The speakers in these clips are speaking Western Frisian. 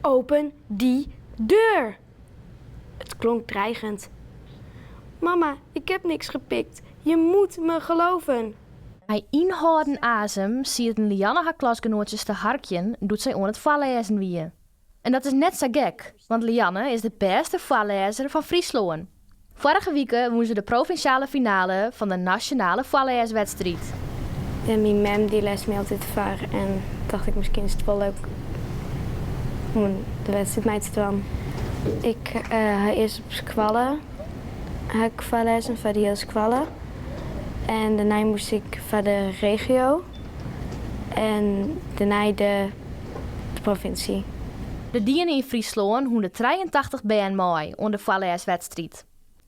Open die deur! Het klonk dreigend. Mama, ik heb niks gepikt. Je moet me geloven. Mei ynhâlden azem sieten Lianne har klasgenoatsjes te harkjen doe't sy oan it foarlêzen wie. En dat is net sa gek, want Lianne is de bêste foarlêzer fan Fryslân. Foarige wike wûn se de provinsjale finale fan de nasjonale foarlêswedstriid. En myn mem dy lêst my altyd foar en tocht ik miskien is it wol leuk om de wedstriid mei te dwaan. Ik ha earst op skoalle ha ik foarlêzen foar de hiele skoalle en dêrnei moast ik foar de regio en dêrnei de provinsje. Der diene yn Fryslân 183 bern mei oan de foarlêswedstriid.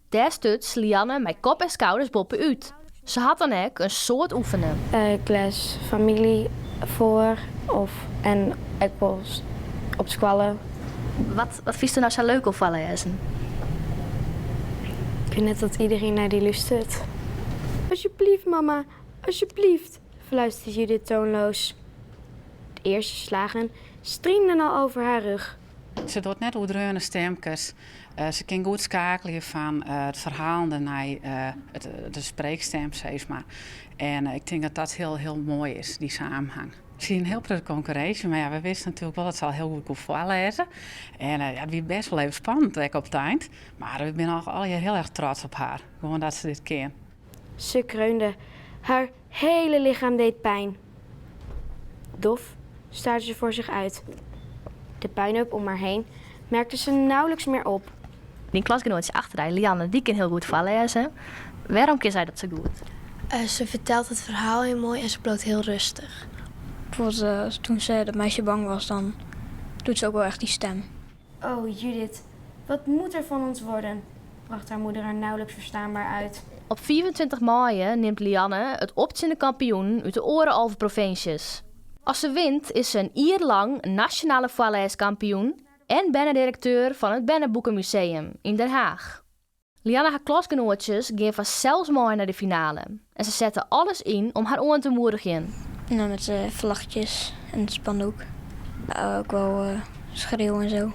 Dêr stuts Lianne mei kop en skouders boppe-út. Se hat dan ek in soad oefene. Ik lês famylje foar of en ek wol op skoalle. Wat fynsto no sa leuk oan foarlêzen? Ik wit net dat iderien nei dy lústeret. Alsjeblieft mama, alsjeblieft, fluisterde Judith toonloos. De eerste slagen striemden al over haar rug. Se docht net oerdreaune stimkes. Se kin goed skeakelje fan it ferhalende nei de spreekstim, sis mar. En ik tink dat dat hiel, hiel moai is, dy samenhang. Se hie in hiel protte konkurrinsje, mar ja, we wisten natuerlik wol dat se al hiel goed koe foarlêze. En ja, it wie bêst wol even spannend ek op it ein. Mar we binne allegear hiel erch trots op har, gewoan dat se dit kin. Ze kreunde. Haar hele lichaam deed pijn. Dof staarde ze voor zich uit. De puinhoop om haar heen merkte ze nauwelijks meer op. Dyn klasgenoatsje achter dy, Lianne, dy kin hiel goed foarlêze. Wêrom kin sy dat sa goed? Se fertelt it ferhaal hiel moai en se bliuwt hiel rêstich. Bijvoorbeeld toen ze dat meisje bang was, dan doet ze ook wel echt die stem. Oh, Judith, wat moet er van ons worden? Bracht haar moeder er nauwelijks verstaanbaar uit. Op 25 maaie nimt Lianne it op tsjin de kampioenen út de oare 11 provinsjes. As se wint is se in jier lang nasjonale foarlêskampioen en bernedirekteur fan it Berneboekenmuseum yn Den Haag. Lianne har klasgenoatsjes gean fansels mei nei de finale en se sette alles yn om har oan te moedigjen. No, met de vlaggetjes en het spandoek. Ook wel schreeuwen en zo.